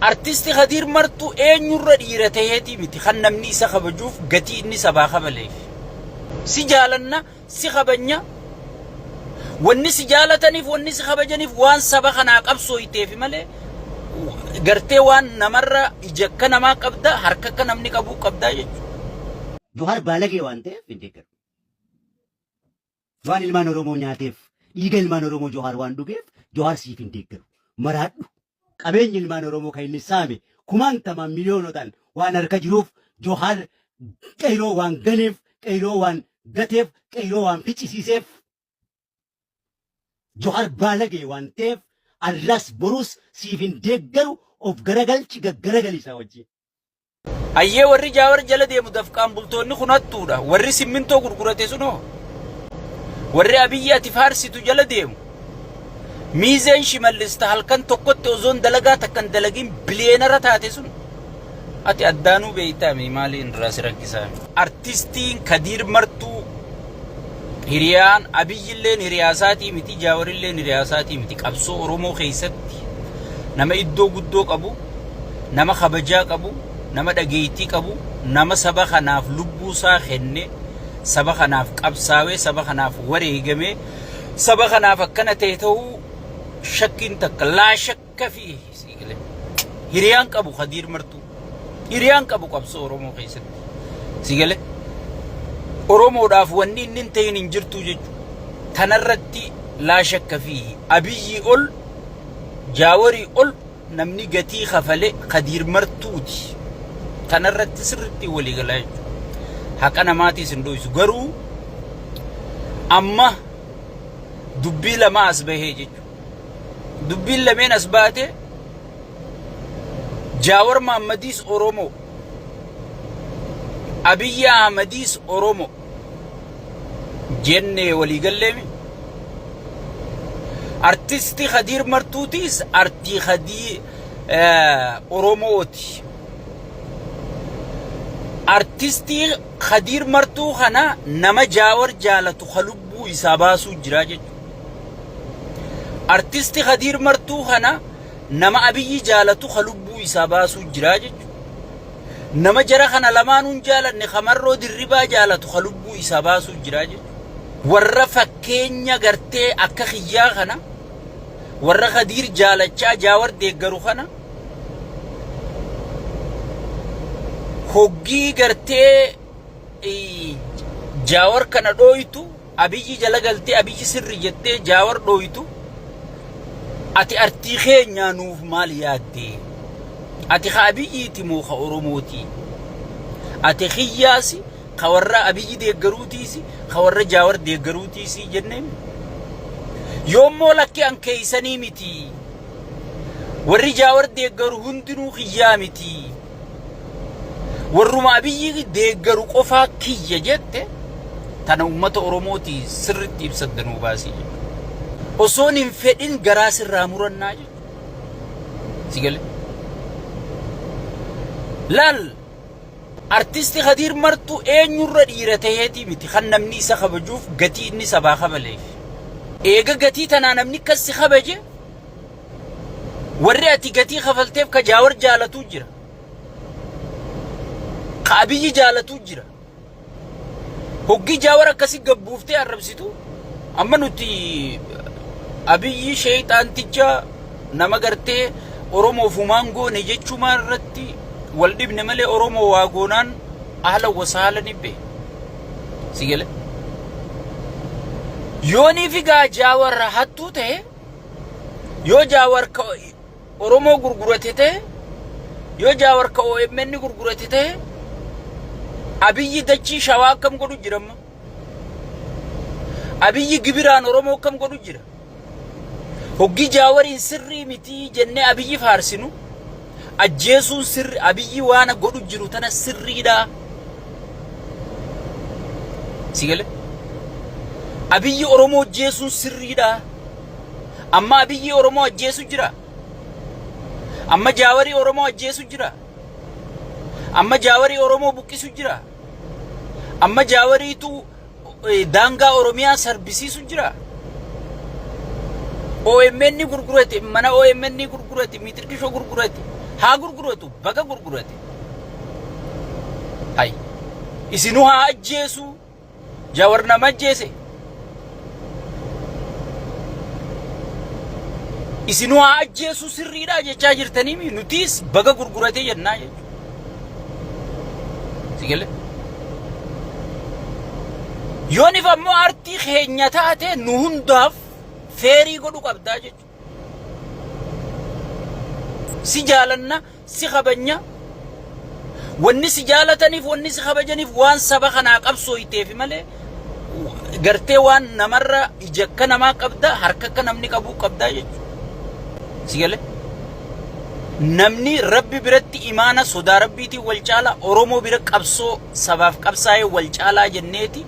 Artisti Kadiir Martuu eenyurra dhiira taheetii miti kan namni isa kabajuuf gatii inni sabaa kabaleef. Si jaalanna, si kabajna. Wanni si jaalataniif, wanni si kabajaniif waan saba kanaa qabsooyteefi malee gartee waan namarra ija akka namaa qabda, harka akka namni qabuu qabdaa jechuudha. Johaar baalagee waan ta'eef hin deeggaru. Waan ilmaan Oromoo nyaateef, dhiiga ilmaan Oromoo Johaar waan dhugeef, Johaar siif hin deeggaru. Maraadhu. Qabeenyi ilmaan Oromoo kan inni saame kumaantamaan miliyoonotaan waan harka jiruuf Johaar qeyroo waan ganeef, qeyroo waan gateef, qeyroo waan ficcisiiseef Johaar baalagee waan ta'eef arras borus siif hin deeggaru of garagalchi gaggaragali isaa wajjin. Hayyee warri Jaawar jala deemu dafqaan bultoonni kun hattuudha. Warri simmintoo gurgurate sunoo? Warri Abiyyi ati faarsitu jala deemu. Miizeen Shimallis ta halkan tokkotti osoon dalagaa takka hin dalagin biliyeenara taate sun. Ati addaanuu beektaami maaliin irraa si rakkisaami. Artistiin Kadiir Martuu hiriyaan Abiyyilleen hiriyaasaatii miti Jaawarilleen hiriyaasaatii miti qabsoo Oromoo keessatti nama iddoo guddoo qabu nama kabajaa qabu nama dhageettii qabu nama saba kanaaf lubbuu isaa kenne saba kanaaf qabsaawee saba kanaaf wareegame saba kanaaf akkana ta'e ta'uu shakkiin takka laa shakka fi siigalee hiriyaan qabu Kadiir Martuu hiriyaan qabu qabsoo Oromoo keessatti siigalee Oromoodhaaf wanni inni hin ta'in hin jirtu jechuudha. Tanarratti laa shakka fi Abiyyii ol Jaawarii ol namni gatii kafale Kadiir Martuuti. Tanarratti sirriitti walii galaa jechuudha. Haqa namaatiis hin dhoysu. Garuu amma dubbii lama as bahee jechuudha. Dubbiin lameen as baate Jaawar Mahaammadiis Oromoo. Abiyyi Ahmadiis Oromoo. Jennee walii galleemi. Artisti Khadiir Martuutiis artii Khadii Oromooti. Artistii Khadiir Martuu kana nama Jaawar jaalatu ka lubbuu isaa baasuu jira jechuudha. Artisti Khadiir Martuu kana nama Abiyyi jaalatu ka lubbuu isaa baasuu jira jechuudha. Nama jara kana lamaanuun jaalanne ka Marroo Dirribaa jaalatu ka lubbuu isaa baasuu jira jechuudha. Warra fakkeenya gartee akka kiyyaa kana warra Khadiir jaalachaa Jaawar deeggaru kana hoggii gartee Jaawar kana dhooytu Abiyyi jala galtee Abiyyi sirri jettee Jaawar dhooytu ati artii keenyaa nuuf maal yaadde? Ati ka Abiyyiiti moo ka Oromooti? Ati kiyyaasi ka warra Abiyyi deeggaruutiisi ka warra Jaawar deeggaruutiisi jenneen? Yoommoo lakki an keeysanii miti. Warri Jaawar deeggaru hundinuu kiyyaa miti. Warruma Abiyyi deeggaru qofaa kiyya jette tana uummata Oromooti sirritti ibsadda nuu baasii jechuudha. Osoon hin fedhin garaa sirraa murannaa jechuudha. Si galee? Laal artisti Khadiir Martuu eenyurra dhiira taheetii miti kan namni isa kabajuuf gatii inni sabaa kabaleef. Eega gatii tanaa namni akkas si kabaje Warri ati gatii kafalteef ka Jaawar jaalatuu jira. Ka Abiyyi jaalatuu jira. Hoggii Jaawar akkasi gabbuuftee arrabsitu amma nuti Abiyyi sheeyxaanticha nama gartee Oromoof humaan goone jechumaa irratti wal dhibne malee Oromoo waa goonaan ahlan wasahala ni bee. Si gale? Yoonii fi gaa Jaawar hattuu ta'e Yoo Jaawar ka Oromoo gurgurate ta'e, yoo Jaawar ka OMN gurgurate ta'e, Abiyyi dachii shawaa akkam godhu jira amma? Abiyyi gibiraan Oromoo akkam godhu jira? Hoggii Jaawariin sirrii mitii jennee Abiyyi faarsinu, ajjeesuun sirri Abiyyi waan godhu jiru tana sirriidha. Si gale? Abiyyi Oromoo ajjeesuun sirriidha. Amma Abiyyi Oromoo ajjeesu jira. Amma Jaawarii Oromoo ajjeesu jira. Amma Jaawarii Oromoo buqqisu jira. Amma Jaawariitu daangaa Oromiyaa sarbisiisu jira. OMN gurgurate, mana OMN gurgurate, miitirkishoo gurgurate. Haa gurguratu baga gurgurate. Hay. Isinuu haa ajjeesu. Jawar nama ajjeese. Isinuu haa ajjeesu sirriidha jechaa jirtanii nutiis baga gurguratee jennaa jechuudha. Si galee? Yoonif ammoo artii keenya taate nu hundaaf feerii godhu qabdaa jechuudha. Si jaalanna, si kabanya. Wanni si jaalataniif, wanni si kabajaniif waan saba kanaa qabsooyteef malee gartee waan namarra ija akka namaa qabda, harka akka namni qabuu qabdaa jechuudha. Si galee? Namni Rabbi biratti imaana sodaa Rabbiitiin wal caala, Oromoo bira qabsoo sabaaf qabsaa'ee wal caalaa jenneeti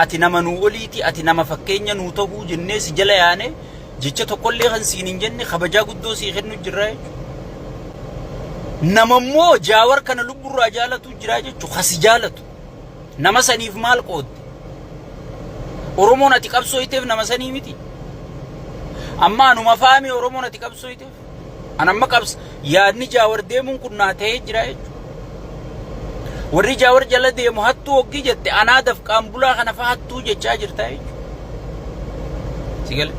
ati nama nuu oliiti, ati nama fakkeenya nuu tahuu jennee si jala yaane jecha tokkollee kan siin hin jenne kabajaa guddoo sii kennu jirra jechuudha. Nama immoo Jaawar kana lubburraa jaalatu jira jechuudha. Kasi jaalatu. Nama saniif maal qoodde? Oromoon ati qabsooyteef nama sanii miti. Amma anuma faami Oromoon ati qabsooyteef. An amma qabs yaadni Jaawar deemuun kun naa ta'ee jira jechuudha. Warri Jaawar jala deemu hattuu hoggii jette anaa dafqaan bulaa kana fa'a hattuu jechaa jirta jechuudha. Si gale?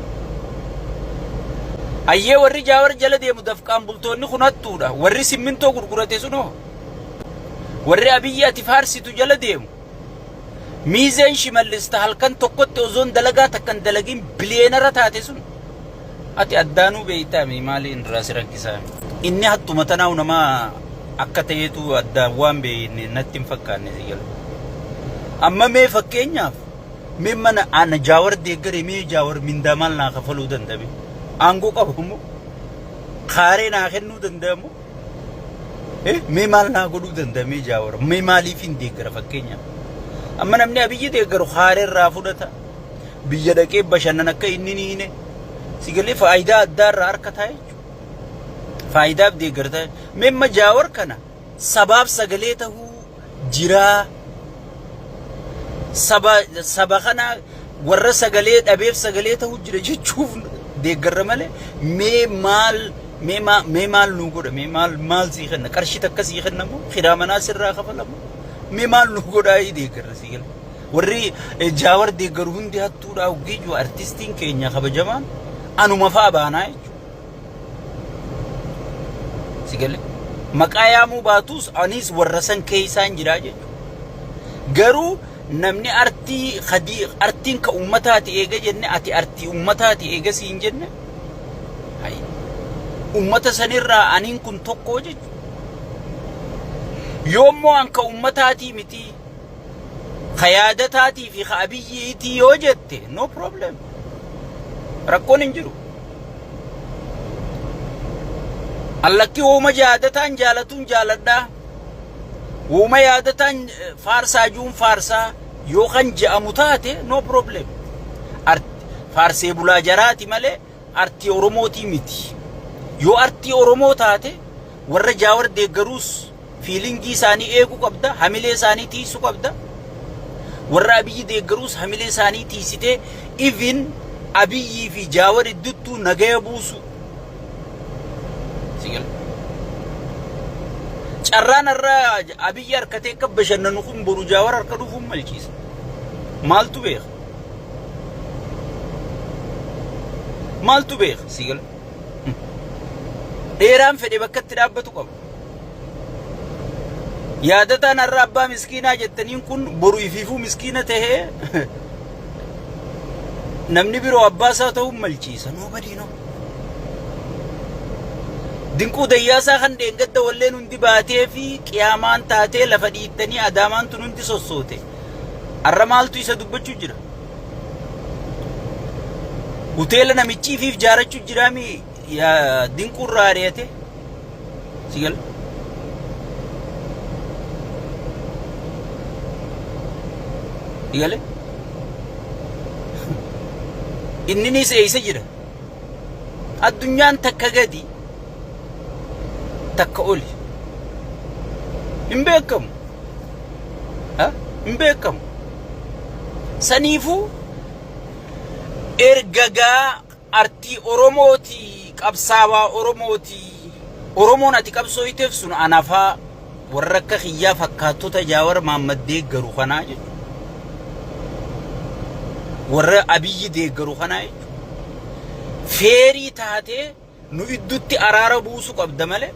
Ayyee warri Jaawar jala deemu dafqaan bultoonni kun hattuudha. Warri simmintoo gurgurate sunoo. Warri Abiyyi ati faarsitu jala deemu. Miizeen Shimallis ta halkan tokkotti osoon dalagaa takka hin dalagin biliyeenara taate sun ati addaanuu beektaami maaliin irraa si rakkisaa. Inni hattuma tanaawu nama akka ta'eetu addaan waan beekne natti hin fakkaanne si gala. Amma mee fakkeenyaaf mee mana ana Jaawar deeggare mee Jaawar mindaa maal naa kafaluu danda'ame? Aangoo qaba immoo kaaree naa kennuu danda'a moo? Eh, mee maal naa godhuu danda'a mee Jaawar? Mee maaliif hin deeggara fakkeenyaaf? Amma namni Abiyyi deeggaru kaaree irraa fudhata. Biyya dhaqee bashannan akka inni ni hine. Si galee faayidaa addaa irraa harkataa jechuudha. Faayidaaf deeggarta. Mee amma Jaawar kana sabaaf sagalee tahuu jiraa. Saba saba kana warra sagalee dhabeef sagalee tahuu jira jechuuf deeggarra malee mee maal mee maa mee maal nuu godha mee maal maal sii kenna qarshii takka sii kenna moo kiraa manaa sirraa kafala moo mee maal nuu godhaa deeggarra sii kenna. Warri Jaawar deeggaru hundi hattuudha oggeeyyu artistiin keenya kabajamaan anuma fa'a baanaa jechuudha. Si galee maqaa yaamuu baatus anis warra san keessaan jiraa jechuudha. Garuu namni artii kadii artiin ka ummataati eega jenne ati artii ummataati eega siin jenne hayi ummata sanirraa aniin kun tokko jechuudha. Yoommoo an ka ummataatii miti ka yaadataatii fi ka Abiyyiitii yoo jette no problem. Rakkoon hin jiru. Allakki wooma yaadataan jaalatuun jaaladhaa. Wooma yaadataan faarsaa juun faarsaa yoo kan je'amu taate no problem. Faarsee bulaa jaraati malee artii Oromootii miti. Yoo artii Oromoo taate warra Jaawar deeggaruus fiilingii isaanii eeguu qabda, hamilee isaanii tiisuu qabda. Warra Abiyyi deeggaruus hamilee isaanii tiisitee even Abiyyii fi Jaawar idduttuu nagaya buusu. Si gala. Carraan har'a Abiyyi harkatee akka bashannanu kun boru Jaawar harka dhufuun malchiisa. Maaltu beeka? Maaltu beeka? Si gala. Dheeraan fedhe bakka itti dhaabbatu qaba. Yaadataan har'a abbaa miskiinaa jettaniin kun boru ifiifuu miskiina tahee namni biroo abbaa isaa ta'uun malchiisa. Nobody know. Dinquu Dayyaasaa kan dheengadda walleen hundi baatee fi qiyaamaan taatee lafa dhiittanii Adaamaan tun hundi sossoote. Har'a maaltu isa dubbachuu jira? Hoteela namichi ifiif jaarachuu jiraami Dinquu irraa ari'ate. Si gala? Si gale? Inninis eessa jira? Addunyaan takka gadi takka oli. Hin beekamu. Ha? Hin beekamu. Saniifuu erga gaa artii Oromooti qabsaawaa Oromooti. Oromoon ati qabsooyteef sun anafaa warra akka kiyyaa fakkaattota Jaawar Maammad deeggaru kanaa jechuudha. Warra Abiyyi deeggaru kanaa jechuudha. Feerii taatee nu iddutti araara buusu qabda malee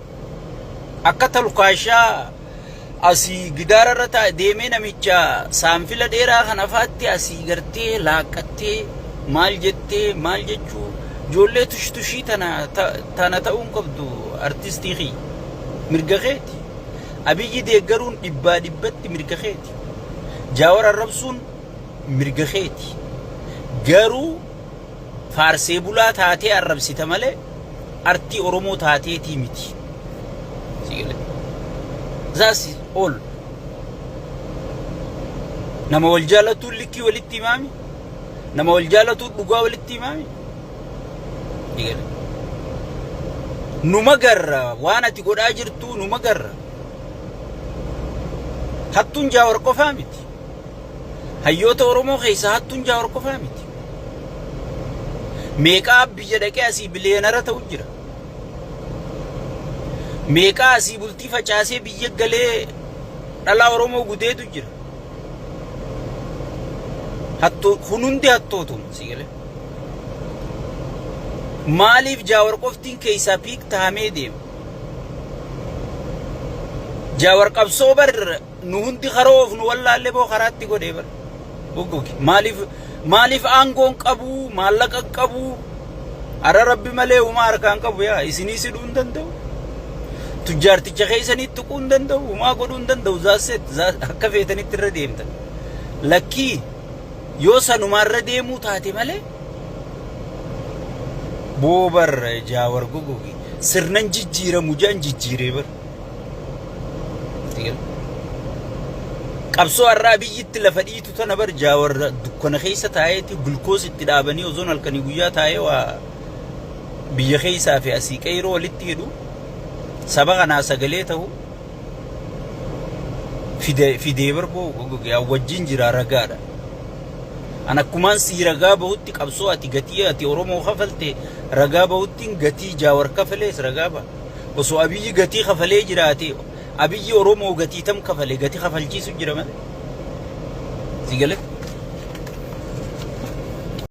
akka talkaashaa asii gidaara irra taa'e deemee namicha saanfila dheeraa kana faatti asii gartee laaqqattee maal jettee maal jechuu ijoollee tushtushii tana tana ta'uun qabdu artistii kiyya mirga keeti. Abiyyi deeggaruun dhibbaa dhibbatti mirga keeti. Jaawar arrabsuun mirga keeti. Garuu faarsee bulaa taatee arrabsita malee artii Oromoo taateetii miti. Si galee? That's all. Nama wal jaalatuun likkii walitti himaami. Nama wal jaalatuun dhugaa walitti himaami. Si galee? Numa garra waan ati godhaa jirtu numa garra. Hattuun Jaawar qofaa miti. Hayyoota Oromoo keessaa hattuun Jaawar qofaa miti. Meeqaa biyya dhaqee asii biliyeenara ta'u jira. Meeqaa asii bultii facaasee biyya galee dhalaa Oromoo gudeetu jira. Hattuu kun hundi hattootum si galee. Maaliif Jaawar qoftiin keessaa piik tahamee deema? Jaawar qabsoo bar nu hundi karoo of nu wallaalle boo karaatti godhee bar. Goggogi. Maaliif maaliif aangoon qabu maallaqa qabu ara rabbi malee humaa harkaan qabu yaa isinii sidhuu hin danda'u. Tujjaarticha keessanii tuquu hin danda'u humaa godhuu hin danda'u zaasset akka feetanitti irra deemtan. Lakkii yoo sanumaa irra deemuu taate malee boobar jaawar gogogi sirnan jijjiiramu jaan jijjiiree bar. Qabsoo har'aa biyyitti lafa dhiitu tana bar jaawar dukkana keessa taa'eeti gulkoos itti dhaabanii osoon halkanii guyyaa taa'ee waa biyya keessaa fi asii qeyroo walitti hidhu saba kanaa sagalee ta'u fidee bar boo wajjin jira ragaadha. An akkumaan sii ragaa bahutti qabsoo ati gatii ati Oromoo kafalte ragaa bahuttiin gatii jaawar kafalees ragaa baha. Osoo Abiyyi gatii kafalee jiraate Abiyyi Oromoo gatii tam kafale gatii kafalchiisu jira malee. Si galee?